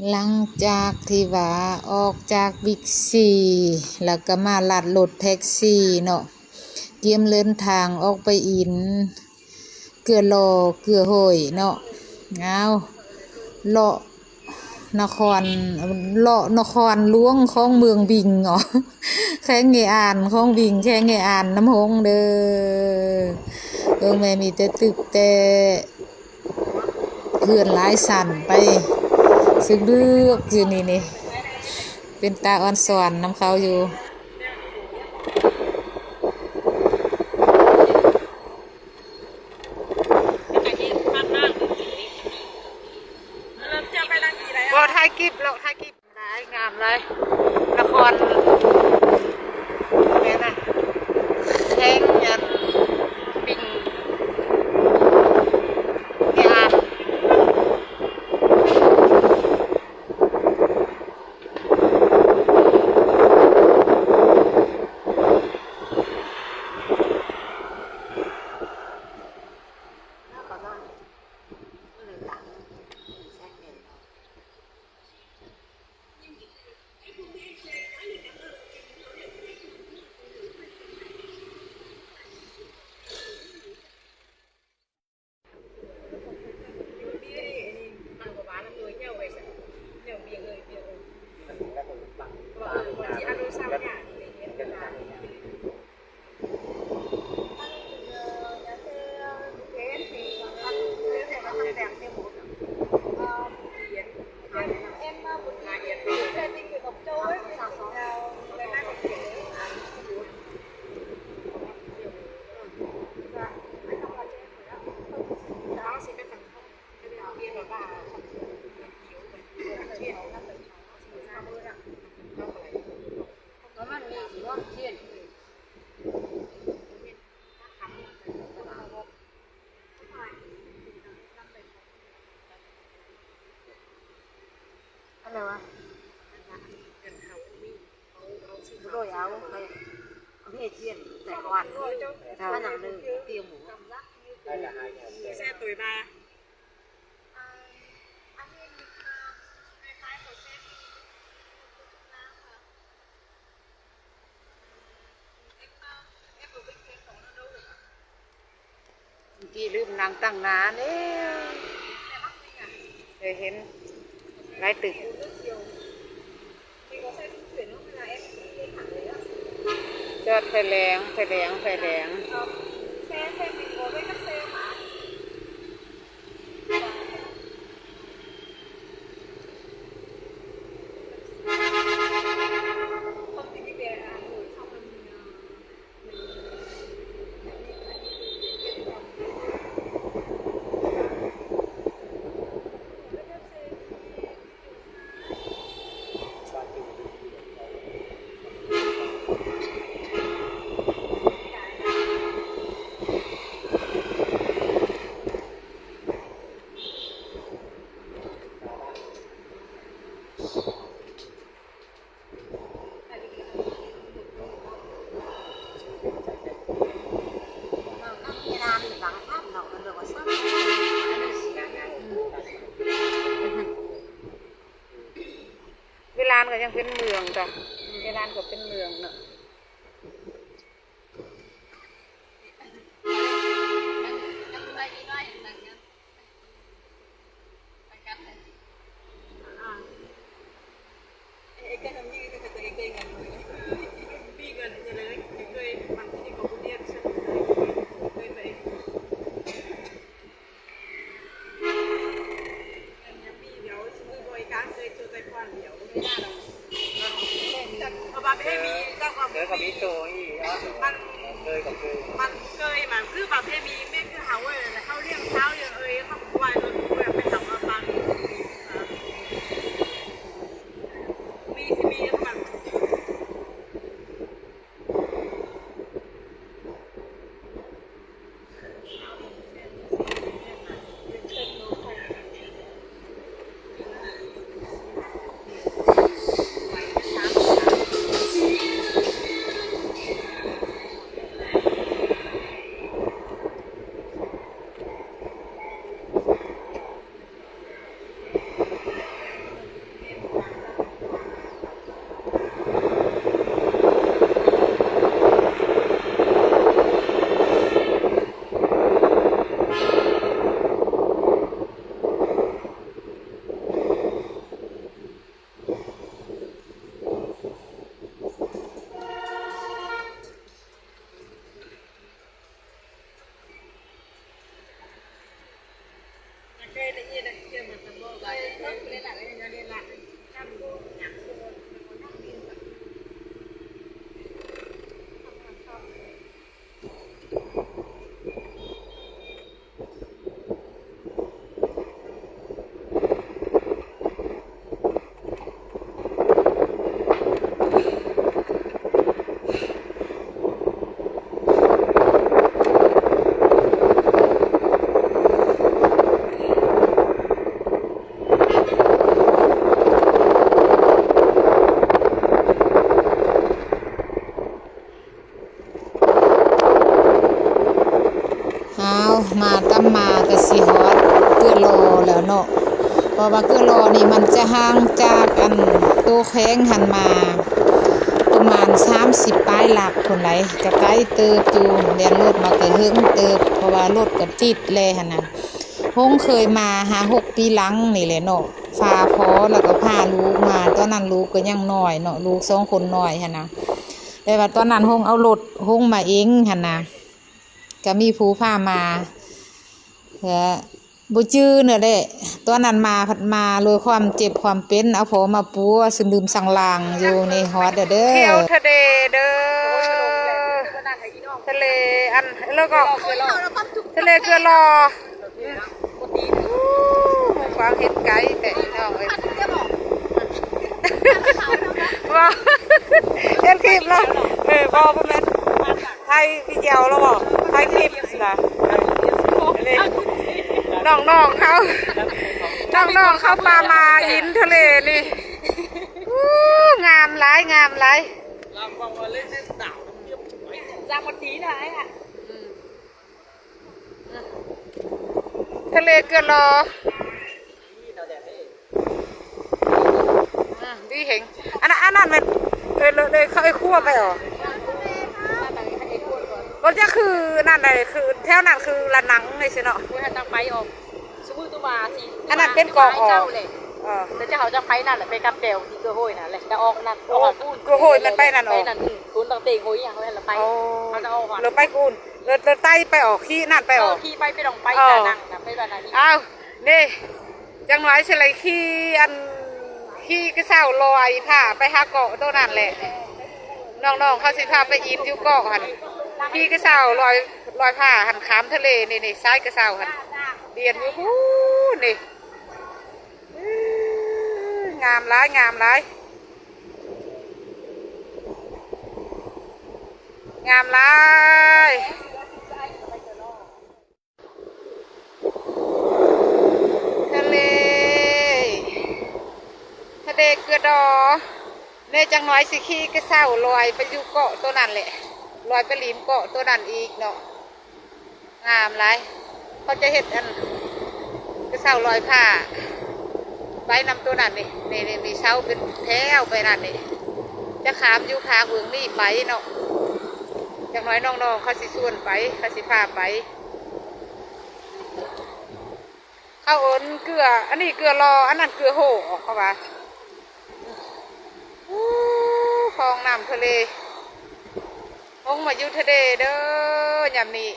ຫຼັງຈາກທີ່ວ່າອອກຈາກບິກຊີ ແລ້ວກໍມາລັດລົດແທັກຊີເນາະ, ກຽມເດີນທາງອອກໄປອິນ ເກືອຫຼໍ່ເກືອໂຫຍເນາະ. ເອົາ ເລາະນະຄອນ ເລາະນະຄອນຫຼວງຂອງເມືອງບິງເນາະ, ແຂວງເງອານຂອງບິງ, ແຂວງເງອານນຳຫົງເດີ. ເບິ່ງແມ່ ມີແຕ່ຕຶກແຕ່ ເຮືອນຫຼາຍຊັ້ນໄປ ສະເລືອກຢູ່ນີ້ນີ້ ເປັນຕາອອນຊອນນຳເຂົາຢູ່. ບໍ່ ຖ່າຍກິບ ເລາະຖ່າຍກິບ. ຫຼາຍ ງາມຫຼາຍ ນະຄອນ ແມ່ນນະ ແຂວງອັນ ບິງ ເງອານ. ອັນໃດວະ? ໂດຍເອົາໄປ ເຮັດຈຽນໃສ່ກ່ອນ ເຈົ້າ ອັນນັ້ນໜຶ່ງ ຕຽມໝູ ແຊໂຕຍບາ. ເມື່ອກີ້ລືມນັ່ງຕັ້ງໜ້າເດ້ ເຄີຍເຫັນຫຼາຍຕຶກ. ຈອດໄຟແດງ ໄຟແດງ ໄຟແດງ.ເວລາມັນກໍຍັງເປັນເມືອງເນາະ ເວລາມັນກໍເປັນເມືອງເນາະ. ເອີ ເຂົາມີໂຊອີກ ມັນເຄີຍ ມັນເຄີຍ ມັນຄືປະເພນີ ແມ່ນຄືເຮົາເອີຍ ເຮົາລ້ຽງຊາວເອີຍ ເຮົາບໍ່ວ່າໂດນເພື່ອໄປເຮົາມາຟັງ ມີ ຊິມີ ມັນ ເ ວ່າເກືອລໍນີ້ມັນຈະຫ່າງຈາກອັນໂຕແຂວງຫັ້ນມາປະມານສາມສິບປາຍຫຼັກພຸ້ນໃດ໋ ກະໄກເຕີບຢູ່ ແລ່ນລົດມາກະເຫິງເຕີບ ເພາະວ່າລົດກະຕິດແລຫັ້ນນະ. ຫົງເຄີຍມາຫ້າຫົກປີຫຼັງນີ້ແຫຼະເນາະ ພາພໍ່ແລ້ວກະພາລູກມາ ຕອນນັ້ນລູກກະຍັງນ້ອຍເນາະ ລູກສອງຄົນນ້ອຍຫັ້ນນະ ແຕ່ວ່າຕອນນັ້ນຫົງເອົາລົດຫົງມາເອງຫັ້ນນະ ກະມີຜູ້ພາມາ ກະບໍ່ຈື່ນັ້ນແຫຼະ ຕອນນັ້ນມາພັດມາໂດຍຄວາມເຈັບຄວາມເປັນ ເອົາພໍ່ມາປົວຊຶມລືມສັງລາງຢູ່ນີ້ ຮອດແລ້ວເດີ ທ່ຽວທະເລເດີ ທະເລອັນ ແລ້ວກະທະເລເກືອລໍ ໂອ້ ຄວາມເຫັນໄກແທ້ພີ່ນ້ອງເອີຍ ບໍ່ ເຫັນຄລິບແລ້ວ ເອີ ບໍ່ ບໍ່ແມ່ນ ຖ່າຍວິດີໂອແລ້ວບໍ່ ຖ່າຍຄລິບນະ ເອີ ນີ້ ນ້ອງໆເຂົາ ນ້ອງໆເຂົາພາມາອິນທະເລນີ້ ອູ້ ງາມຫຼາຍ ງາມຫຼາຍ ຈາກວັນທີນະ ອືມ ທະເລເກືອລໍ ອືມ ດີເຫັງ ອັນນັ້ນ ອັນນັ້ນແມ່ນ ເອີ ເລີຍ ເລີຍເຂົ້າໄອ້ຄົວໄປເອົາ ບໍ່ຈັກຄືນັ້ນໃດ ຄືແຖວນັ້ນຄືລະໜັງນີ້ຊີ້ເນາະ ບໍ່ທັນໄປອອກ ສົມມຸດວ່າຊິ ອັນນັ້ນເປັນເກາະອອກ ເອີ ແລ້ວເຈົ້າເຂົາຈະໄປນັ້ນແຫຼະ ໄປກັບແປວທີ່ເກືອໂຮຍນັ້ນແຫຼະ ຈະອອກນັ້ນ ໂອ້ ເກືອໂຮຍແມ່ນໄປນັ້ນອອກ ໄປນັ້ນ ອືມ ຄູນຕັ້ງເຕງໂຮຍຫຍັງນັ້ນແຫຼະໄປ ເຂົາຈະອອກ ເລີຍໄປຄູນ ເລີຍ ເລີຍໄຕ່ໄປອອກ ຂີ່ນັ້ນໄປອອກ ເອີ ຂີ່ໄປ ໄປດອງໄປ ເອີ ນະ ໄປບ້ານນັ້ນ ອ້າວ ນີ້ ຈັກໜ້ອຍຊິໄດ້ຂີ່ອັນ ຂີ່ກະເຊົາລອຍພາໄປຫາເກາະໂຕນັ້ນແຫຼະ ນ້ອງໆເຂົາຊິພາໄປອິນຢູ່ເກາະຫັ້ນ ຂີ່ກະເຊົາລອຍ ລອຍພາຫັ້ນ ຂ້າມທະເລນີ້ ນີ້ ສາຍກະເຊົາຫັ້ນ ປ່ຽນຢູ່ພຸ້ນນີ້ ງາມຫຼາຍ ງາມຫຼາຍ ງາມຫຼາຍ ທະເລ ທະເລເກືອດໍ ແນ່ ຈັກໜ້ອຍຊິຂີ່ກະເຊົາລອຍໄປຢູ່ເກາະໂຕນັ້ນແຫຼະ ລອຍໄປລິມເກາະໂຕນັ້ນອີກເນາະ ງາມຫຼາຍ ເຂົາຈະເຮັດອັນ ກະເຊົາລອຍພາ ໄປນຳໂຕນັ້ນນີ້ ນີ້ ນີ້ ນີ້ ເສົາເປັນແຖວໄປນັ້ນນີ້ ຈະຂ້າມຢູ່ຂ້າງເບື້ອງນີ້ໄປເນາະ ຈັກໜ້ອຍນ້ອງໆເຂົາຊິຊວນໄປ ເຂົາຊິພາໄປ ເຂົາເອີ້ນເກືອ ອັນນີ້ເກືອລໍ ອັນນັ້ນເກືອໂຮ ເຂົາວ່າ ອູ້ ຟອງນ້ຳທະເລ ລົງມາຢູ່ທະເລເດີ ຍາມນີ້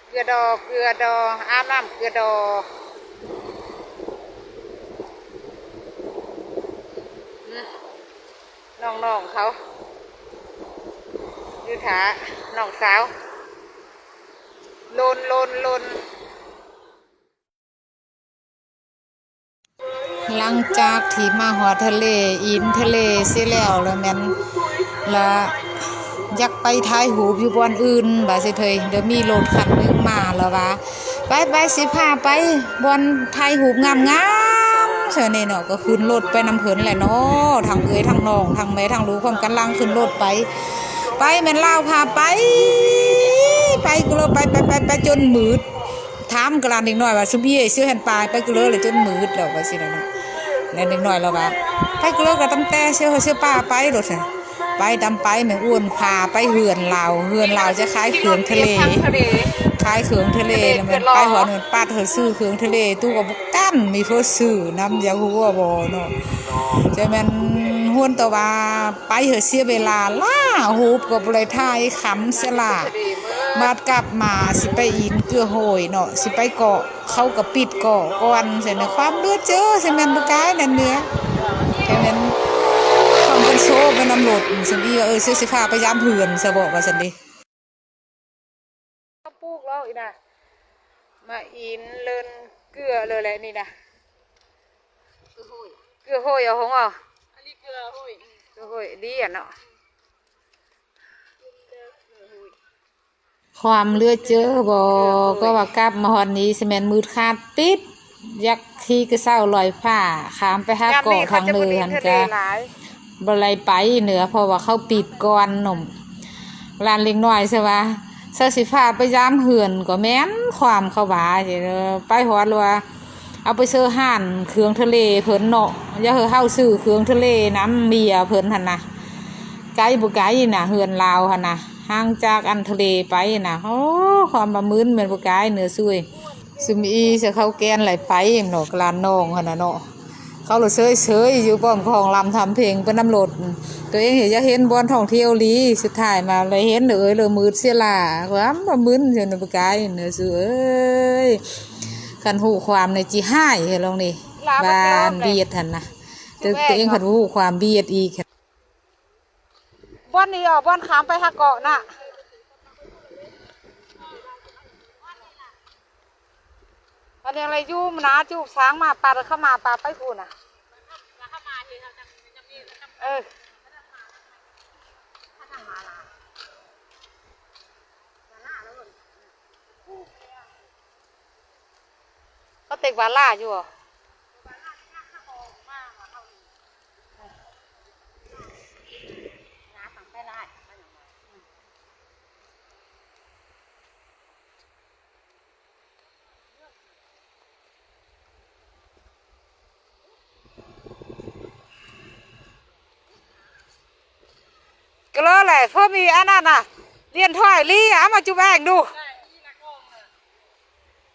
ເກືອດໍ ເກືອດໍ ອາບນ້ຳເກືອດໍ ອືມ ນ້ອງໆເຂົາ ຢູ່ຖ້າ ນ້ອງສາວ ລົນ ລົນ ລົນ. ຫຼັງຈາກທີ່ມາຮອດທະເລ ອິນທະເລເສຍແລ້ວ ແລ້ວແມ່ນລະຢາກໄປຖ່າຍຮູບຢູ່ບ່ອນອື່ນ ວ່າຊິເທີຍ ດຽວມີລົດຄັນໜຶ່ງມາ ລະວ່າ ໄປໆ ຊິພາໄປບ່ອນຖ່າຍຮູບງາມໆ ຊັ້ນນີ້ເນາະ ກໍຂຶ້ນລົດໄປນຳເພິ່ນແຫຼະເນາະ ທັງເອື້ອຍທັງນ້ອງ ທັງແມ່ທັງລູກ ພ້ອມກັນຫຼັ່ງຂຶ້ນລົດໄປ ໄປແມ່ນລາວພາໄປ ໄປກໍເລີຍ ໄປ ໄປ ໄປ ໄປຈົນມືດ ຖາມກະຫຼານເດັກນ້ອຍວ່າ ຊຸມເອຍ ເຊວແຫ່ນປາຍ ໄປກະເລີຍ ແລ້ວຈົນມືດແລ້ວ ວ່າຊີ້ນະ ແລ້ວເດັກນ້ອຍລາວວ່າ ໄປກະເລີຍ ກະຕັ້ງແຕ່ເຊວ ເຊວປາໄປໂລດ ໄປຕາມໄປ ແມ່ອ້ວນພາໄປເຮືອນລາວ ເຮືອນລາວຈະຂາຍເຄື່ອງທະເລ ຂາຍເຄື່ອງທະເລ ແລ້ວແມ່ນໄປຮອດ ແມ່ນປາດເຂົາຊື້ເຄື່ອງທະເລ ຕູ້ກໍບໍ່ກັ້ນ ມີຜູ້ຊື້ນຳ ຢາກຮູ້ວ່າບໍ່ເນາະ ຈະແມ່ນຮວນແຕ່ວ່າ ໄປເຮີເສຍເວລາຫຼາຍ ຮູບກໍບໍ່ໄດ້ຖ່າຍ ຄ່ຳເສຍຫຼາຍ ບາດກັບມາຊິໄປອິນເກືອໂຮຍເນາະ ຊິໄປເກາະ ເຂົາກໍປິດເກາະກ່ອນ ຊັ້ນນະ ຄວາມເຫຼືອເຈີ ຊັ້ນແມ່ນບໍ່ກາຍນັ້ນເໜືອ ຈັ່ງນັ້ນ ຄວາມເປັນໂຊໄປນຳລົດ ຊັ້ນອີວ່າ ເອີ ຊິ ຊິພາໄປຢາມເຮືອນຊະເບາະ ວ່າຊັ້ນເດ. ເຂົາປູກແລ້ວອີ່ນະ ມາອິນເລີນເກືອເລີຍແຫຼະນີ້ນະ ເກືອໂຮຍ ເກືອໂຮຍເອົາຫົງເອົາ ອັນນີ້ເກືອໂຮຍ ເກືອໂຮຍ ດີອະເນາະ ຄວາມເຫຼືອເຈີບໍ່ ກໍວ່າກັບມາຮອດນີ້ຊິແມ່ນມືດຂາດປິດ ຢາກຂີ່ກະເຊົາລອຍຟ້າ ຂ້າມໄປຫາເກາະທາງເໜືອຫັ້ນກະ ບໍ່ໄດ້ໄປເໜືອ ເພາະວ່າເຂົາປິດກ່ອນໜຸ່ມ ຫຼານເດັກນ້ອຍຊະວ່າ ຊະຊິພາໄປຢາມເຮືອນກໍແມ່ນ ຄວາມເຂົາວ່າ ໄປຮອດແລ້ວວ່າ ເອົາໄປເຊີຮ້ານເຄື່ອງທະເລເພິ່ນເນາະ. ຢ່າໃຫ້ເຮົາຊື້ເຄື່ອງທະເລນຳເມຍເພິ່ນຫັ້ນນະ. ໄກບໍ່ໄກນະ ເຮືອນລາວຫັ້ນນະ ຫ່າງຈາກອັນທະເລໄປນະ. ໂອ້ ຄວາມວ່າມຶນແມ່ນບໍ່ກາຍເໜືອຊ່ວຍ. ຊຸມອີສະເຂົາແກ່ນໄຫຼໄປເນາະ ກະລານນ້ອງຫັ້ນນະເນາະ. ເຂົາລະເຊີຍໆຢູ່ປ້ອມຂອງລຳທຳເພັງໄປນຳລົດ. ໂຕເອງເຫັນ ຢາກເຫັນບ່ອນທ່ອງທ່ຽວຫຼີ ສຸດທ້າຍມາລະເຫັນເອີຍ ລະມືດເສຍຫຼ້າ. ຄວາມວ່າມຶນເນາະ ບໍ່ກາຍເໜືອສູ່ເອີຍ. ຄັນຮູ້ຄວາມນີ້ຈິຮ້າຍເຮີ້ ລອງນີ້ ບ້ານບຽດຫັ້ນນະ. ໂຕເອງພັດບໍ່ຮູ້ຄວາມບຽດອີກ. ບ່ອນນີ້ອອກ ບ່ອນຂ້າມໄປຫາເກາະນະ. ອັນນີ້ລະຢູ່ໜ້າຈູບຊ້າງມາ ປາດເຂົ້າມາ ປາດໄປພຸ້ນນະ. ເອີ ເຂົາເຕັກວາລາຢູ່. ກໍເລີຍແຫຼະ ເພິ່ນມີອັນນັ້ນນະ ລຽນຖ້ອຍລີ ເອົາມາຈຸບແອງດູ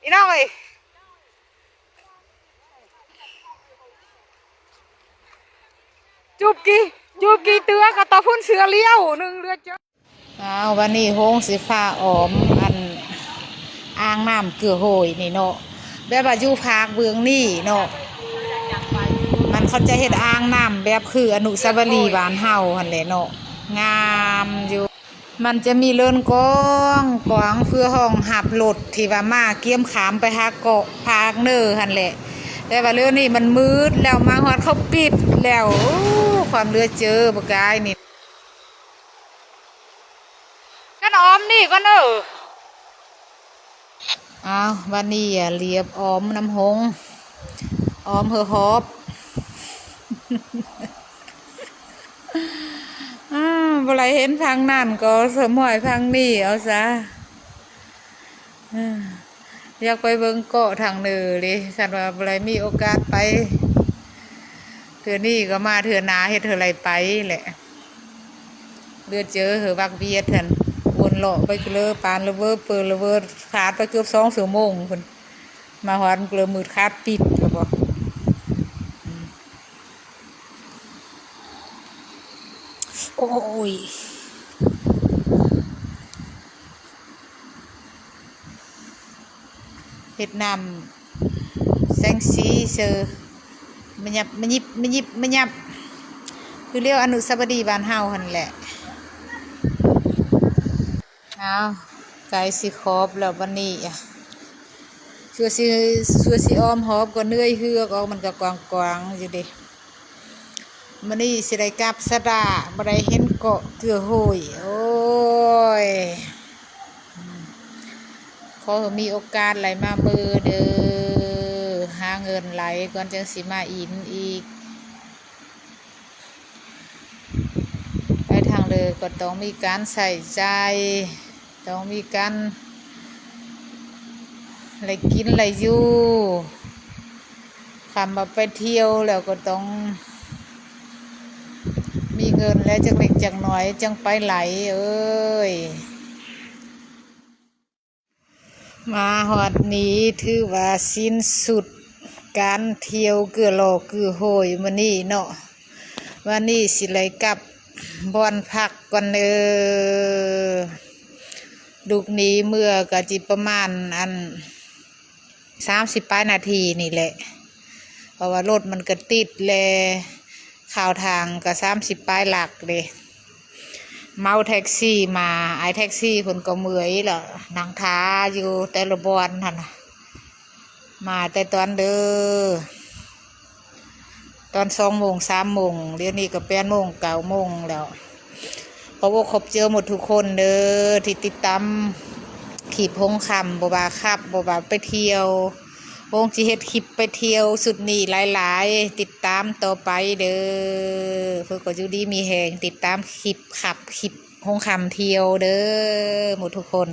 ອີນ້ອງເອີຍ. ຈູບກີ ຈູບກີເຕືອກະຕະພຸ້ນເສືອລ້ຽວໜຶ່ງເລືອດເຈີ. ອ້າວ ວັນນີ້ໂຮງຊິຟ້າອ້ອມ ອັນ ອ່າງນ້ຳເກືອໂຫຍນີ້ເນາະ. ແບບວ່າຢູ່ພາກເບື້ອງນີ້ເນາະ ມັນເຂົາຈະເຮັດອ່າງນ້ຳແບບຄືອະນຸສາວະລີບ້ານເຮົາຫັ້ນແຫຼະເນາະ ງາມຢູ່. ມັນຈະມີເລີນກວ້າງຂວາງເພື່ອຮອງຮັບລົດທີ່ວ່າມາກຽມຂ້າມໄປຫາເກາະພາກເໜືອຫັ້ນແຫຼະ. ແຕ່ວ່າເລີນນີ້ມັນມືດແລ້ວ ມາຮອດເຂົາປິດແລ້ວ. ໂອ້ ຄວາມເຫຼືອເຈີບໍ່ກາຍນີ້. ກັນອ້ອມນີ້ກ່ອນເດີ. ອ້າວ ບັດນີ້ອາ ລຽບອ້ອມນ້ຳຫົງ ອ້ອມເຮີຮອບ. ອ້າ ບໍ່ໄດ້ເຫັນທາງນັ້ນກໍສະໝອຍທາງນີ້ເອົາຊະ. ຢາກໄປເບິ່ງເກາະທາງເໜືອເດ ຄັນວ່າບໍ່ໄດ້ມີໂອກາດໄປ. ເທື່ອນີ້ກໍມາເທື່ອໜ້າເຮັດເທື່ອໄລໄປແຫຼະ. ເຫຼືອເຈີເຮີວັກວຽດຫັ້ນ ວົນເລາະໄປເລີປານລະເວີເປີລະເວີ ຂາດໄປເກືອບສອງຊົ່ວໂມງພຸ້ນ. ມາຮອດເລີມືດຂາດປິດລະບໍ. ໂອ້ຍ. ເຮັດນ້ຳແສງສີເຊີ ມະຫຍັບມະຍິບ ມະຍິບມະຫຍັບ ຄືລຽວອະນຸສາວະລີບ້ານເຮົາຫັ້ນແຫຼະ. ອ້າວ ໃກ້ຊິຂອບແລ້ວບັດນີ້ ຊົ່ວຊິ ຊົ່ວຊິອ້ອມຮອບກໍເໜື່ອຍເຮືອກອອກ ມັນກໍກວ້າງໆຢູ່ເດ. ມື້ນີ້ຊິໄດ້ກັບຊະດາ ບໍ່ໄດ້ເຫັນເກາະເກືອໂຫຍ. ໂອ້ຍ ຂໍໃຫ້ມີໂອກາດໄຫຼມາເມີເດີ ຫາເງິນໄຫຼກ່ອນຈັ່ງຊິມາອີກ. ໄປທາງເລີກໍຕ້ອງມີການໃຊ້ຈ່າຍ ຕ້ອງມີການໄດ້ກິນໄດ້ຢູ່. ຄຳວ່າໄປທ່ຽວແລ້ວກໍຕ້ອງມີເງິນແລະ ຈັກເລັກຈັກໜ້ອຍຈັ່ງໄປໄຫຼເອີຍ. ມາຮອດນີ້ຖືວ່າສິ້ນສຸດການທ່ຽວເກືອຫຼໍ່ເກືອໂຫຍມື້ນີ້ເນາະ. ວັນນີ້ຊິໄດ້ກັບບ່ອນພັກກ່ອນເດີ. ລຸກນີ້ເມືອກະຊິປະມານອັນ ສາມສິບປາຍນາທີນີ້ແຫຼະ ເພາະວ່າລົດມັນກະຕິດແລະ ເຂົ້າທາງກະສາມສິບປາຍຫຼັກເດ. ເໝົາແທັກຊີມາ ອ້າຍແທັກຊີເພິ່ນກໍເມື່ອຍລະ ນັ່ງຖ້າຢູ່ແຕ່ລະບ່ອນຫັ້ນນະ. ມາແຕ່ຕອນເດີ ຕອນສອງໂມງ ສາມໂມງ ດຽວນີ້ກໍແປດໂມງ ເກົ້າໂມງແລ້ວ. ຂອບອົກຂອບໃຈໝົດທຸກຄົນເດີ ທີ່ຕິດຕາມຄລິບຫົງຄຳ ບໍ່ວ່າຂັບ ບໍ່ວ່າໄປທ່ຽວ. ຫົງຊິເຮັດຄລິບໄປທ່ຽວຊຸດນີ້ຫຼາຍໆ ຕິດຕາມຕໍ່ໄປເດີ. ເພິ່ນກໍຢູ່ດີມີແຮງ ຕິດຕາມຄລິບຂັບ ຄລິບຫົງຄຳທ່ຽວເດີ ໝົດທຸກຄົນ.